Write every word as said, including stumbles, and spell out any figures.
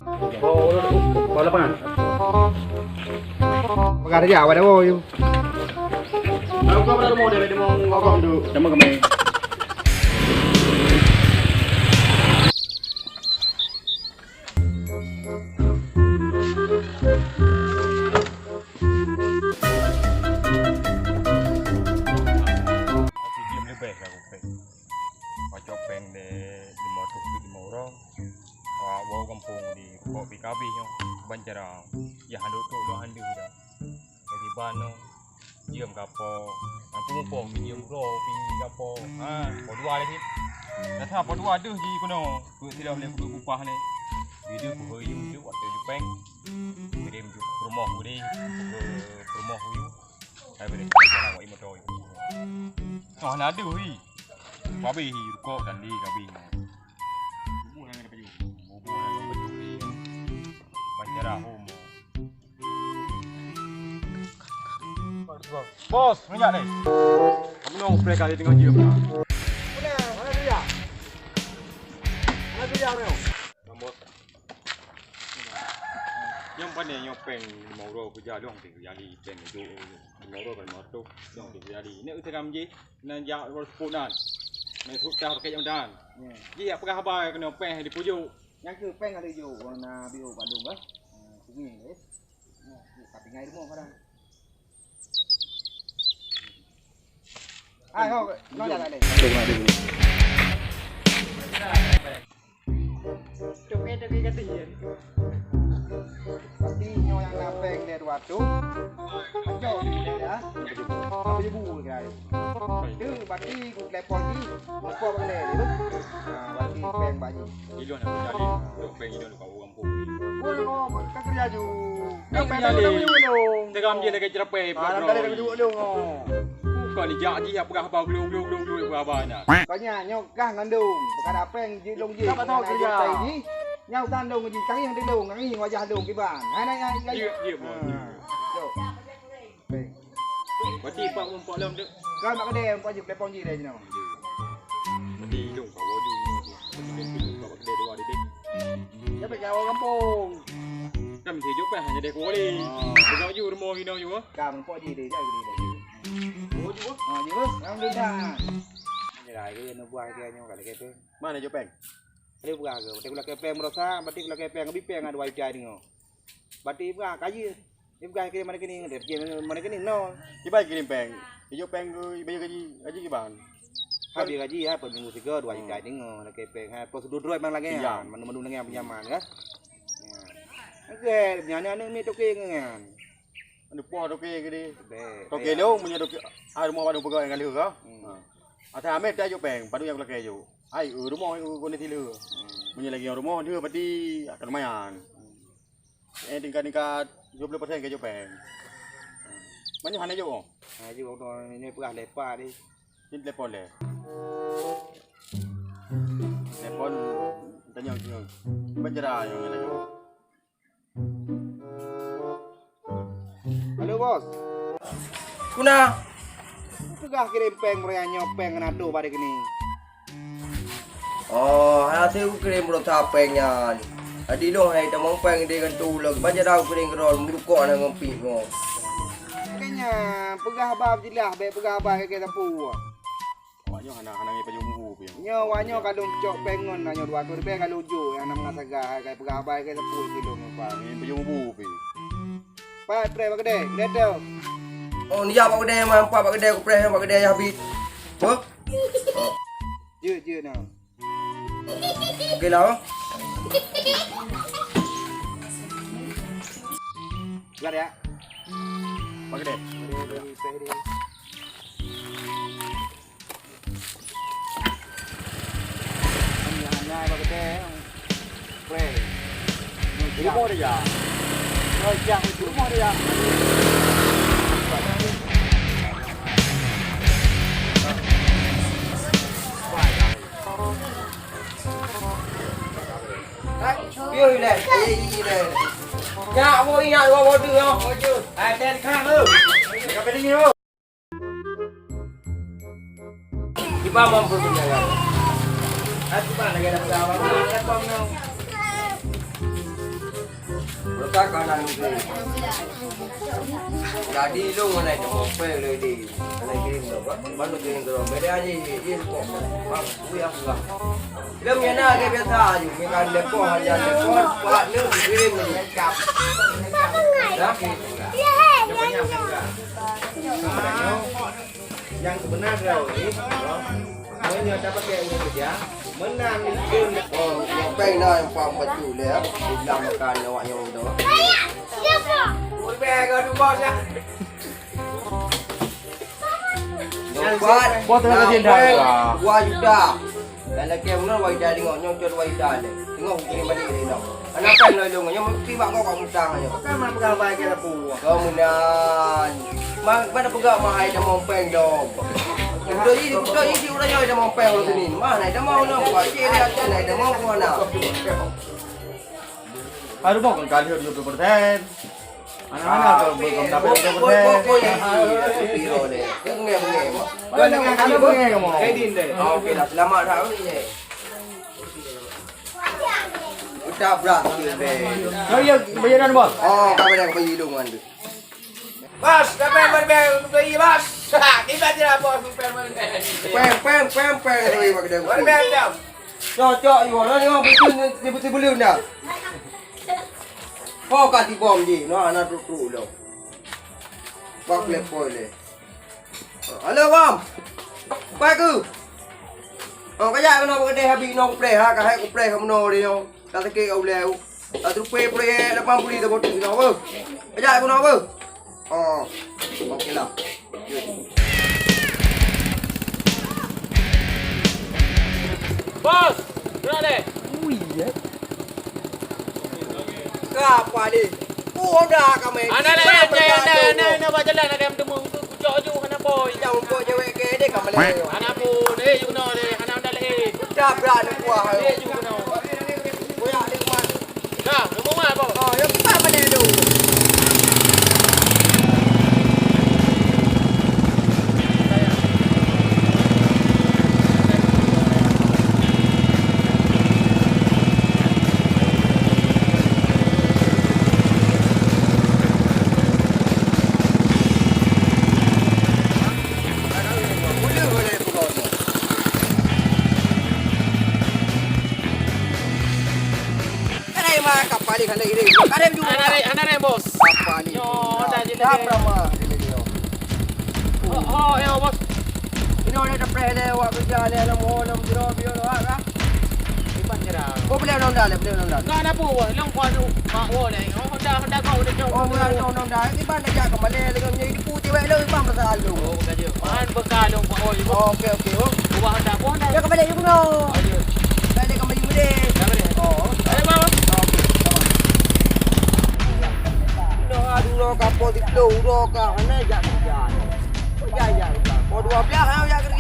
Oh, oh, oh, oh, lapangan. Peugah saja, awak dah bawa you. Lalu kau pada rumah dia, dia mau ngokok dulu. Sama kami. Masih diam lebih aku, Peng. Pacok Peng deh, lima ratus lima orang. Wah, bau gampông di kok P K B nyoe, ban cara. Ya, handuk tu dah handuk dah. Jadi ban nyoe, diem gapo. Aku mupoh, diem bro, pi gapo. Ha, po dua lagi. Dah sa po dua deuh ji kuno. Ku sila boleh ku upah ni. Video ku hui yum ju waktu ju Peng. Kirim ju promo ku di. Promo ku yu. Hai boleh. Kalau wak imo toy. Oh, na deuh hui. Babi hi rukok dan di gabi. Bubuh yang ada baju. Bubuh yang ada baju di. Ban cara homo. Bos, minyak deh. Kamu nong spray kali tengok jam. Mana, mana dia? Mana dia, Reo? Bos. Nyang pane nyoe Peng mau ro kerja dong tu, jadi Peng itu mau ro kan moto dong tu, jadi. Ni usaha kamu ji, nan jak ro sepuluh nan. Ni sudah pakai jam dan. Ji apa khabar kena Peng di pujuk? Nyang keu Peng ada jok, warna biru padum bah. Kuning deh. Tapi ngai rumah kadang. Ah, kau, kau jalan deh. Toke-toke kata iya. Tapi nyoe nyang na Peng lé dua tu. Anjok ni ya. Tapi bu kira. Tu berarti ku telepon ni. Ku bak lé tu. Ha, berarti Peng bak ni. Ilon aku jadi. Tok Peng ilon kau orang pun. Pun kau tak kerja ju. Kau Peng tak kerja ju. Tegam dia lagi ceramah. Malam tadi tak kerja ju. Bukan ni jak ji apa khabar glung glung glung glung apa khabar nak. Kau nya nyok Kah ngon dong, peukara Peng jeuet lôn jih. Siapa tahu kerja? Nyang utang dong jih, kari nyang dong, kari wajah dong kiban. Hai, hai, hai, hai. Iya, iya, Bos. Ha. Cok. Peng. Berarti pak mumpok lom tu. Kan mak kedai, mumpok jih, telepon jih dari sini. Berarti dong, pak wajah. Pak kedai dua deh. Siapa kawan kampung? Kan mesti jumpa hanya deh kuali. Oh. Bukan ju rumah hina ju. Kan mumpok jih deh, jadi deh. Oh, ju. Ha, ju. Alhamdulillah. Ni lah, dia nak buat dia nyoh kat dekat tu. Mana jok Peng? Ada buka ke? Batik kula kepeng merosa, batik kula kepeng, abi peng ada wifi dengo. Batik buka kaji. Dia buka ke mana kini, dia pergi mana kini, no. Ibai kirim Peng. Ijo Peng ke, ibai gaji, gaji kiban. Habis gaji, ha, per minggu tiga, dua juta dengo, ada kepeng, ha, prosedur dua memang lagi, ha, menu-menu lagi yang pinjaman, kan. Ya. Oke, punya anak-anak ni toke kan. Anu poh toke ke di. Toke lo, punya toke, ah, rumah baru pegang yang kali ke. Hmm. Ha. Ata Ahmed dah jok Peng, padu yang kula keu jok. Ai, eh, rumoh, eh, kondisi lé. Meunyoe lagi nyang rumoh, dia berarti akan lumayan. Eh, tingkat-tingkat tujuh puluh persen keu jok Peng. Meunyoe hana jok, oh? Ha, jok, oh, ini peugah lepak deh. Ni telepon deh. Telepon, tanya, tanya. Baca dah yang ada jok. Halo, Bos. Kuna. Peugah kirim Peng, meuraya nyoe Peng ngon atoe bak keunoe. Oh, hana teukirim beurata Peng nyan. Tadi lôn hai tamong Peng di keutu lôn. Baca dah kirim keudroe, meurukok na ngon pih ngon. Makanya, peugah haba beujeulaih, bèk peugah haba keu sapeue. Awak nyoe hana, hana ngieng pajoh minggu pih. Nyoe awak nyoe ka lôn cok Peng ngon, nyoe dua keu ribèe ka lôn jok, nyang na meunasagah, hai, ka peugah haba keu sapeue keu lôn, Peng. Ngieng pajoh minggu pih. Pat preh bak keudè, keudè teuh. Oh, nijak bak keudè, mah, empat bak keudè, kupreh bak keudè, ya, habis. Hah? Jeuet, jeuet, nah. Oke lah, oh. Keluar, ya. Bak keudè. Keudè, keudè, preh keudè. Rumoh dia. Rumoh dia. Pion ilèe, ilèe. Nyak, mo ingat dua bodoh, yo. Hai, ten khang, lo. Ka pedih, yo. Kiban mampu menjaga. Aku bang lagi ada pegang abang. Ada bang nang. Letak kanan ke. Jadi lu mana itu mobil le di. Mana kirim tu, Pak? Mana kirim tu? Beda aja, dia, dia kok. Bang, kuya sudah. Dia punya nak dia biasa aja. Makan depo, hanya depo, buat ni kirim ni. Dah. Nyang sebenar dah ni, meunyoe tapakai ureueng keureuja, meunan ikheun. Oh, nyang péng na nyang pang bacut lé, ya. Udah makan awak nyang udah. Ureueng kau tu bos ya. Nyang Bos, bos tengah kaji dah. Dua juta. Dan lagèe meunan wai dah tengok, nyoe cot wai dah lé. Tengok bukti balik lé nyoe. Anak kan lôn nyoe, mesti bak kau kat mutang nyoe. Kan mak peugah bai ke lapu. Kau meunan. Mak, mana peugah mak hai dah mompeng dong. Udah ini, udah ini, udah nyoe dah mompeng udah sini. Mah, naik dah mau nyoe, buat cik dia, naik dah mau ke mana? Aduh, mau kan kali tujuh puluh persen. Anak-anak tu belum dapat. Bengeng, bengeng, bengeng. Oke dah, selamat dah. Udah berat sikit, Ben. Oh, iya, bayaran, Bos. Oh, kami dah bayar dong, Wan. Bos, siapa yang bayar beli, Bos? Kita tidak, Bos, bayar beli. Peng, peng, peng, peng, beli pakai dah. Beli, beli, beli. Cok, cok, Iwan, ni orang betul, ni betul belum dah. Kau kasih bom je, nah, anak truk-truk lo. Bak plepoi le. Halo, Bang. Bukai ke? Oh, kajak keunoe bak keudè Habib, keunoe kupreh, ha, ka hai kupreh ka meunoe lé nyoe. Ka sakét ka ulèe. Ka teurupèe proyek lapan puluh ribu boti keunoe, beuh. Kajak keunoe, beuh. Oh, oke lah. Bos, kenapa deh? Ui, ya. Ka apa ni? Oh, dah kami. Anak lain, anak, anak, anak, anak, bak jalan ada yang bertemu. Kucok ju, hana boy. Yang untuk cewek ke dia kami lagi. Anak pun, eh, you know deh, anak dah lahir. Dah berat ni kuah. Eh, you know. Koyak di rumah. Dah, rumah apa? Oh, yang kita mana tu? Kadai ma kapal ni, kadai ni. Kadai ju. Anak rem, anak rem, bos. Kapal ni. Nyo, dah jadi. Dah berapa? Oh, oh, ya, bos. Ini orang dah preh leh, awak kerja leh, lam ho, lam jero, biar awak lah. Iban jera. Kau boleh nonda leh, boleh nonda. Enggak ada apa, bos. Long kuat tu. Mak wo leh. Oh, Honda, Honda kau udah jauh. Oh, boleh nonda. Iban dah jak kembali lagi. Jadi putih wek lo, Iban pasal lo. Oh, bukan je. Maan bekal long kuat, oh, ibu. Oh, okey, okey, oh. Ubah Honda, apa Honda? Dia kembali, ibu no. Oh, iya. Balik kembali, boleh. Dah boleh. Oh. Ayo, bos. Okey, bos. Noh, aduh, noh, kapal di flow, noh, ka, mana jak kerja. Ya, ya, ya. Kau dua belas, ha, ya, kerja.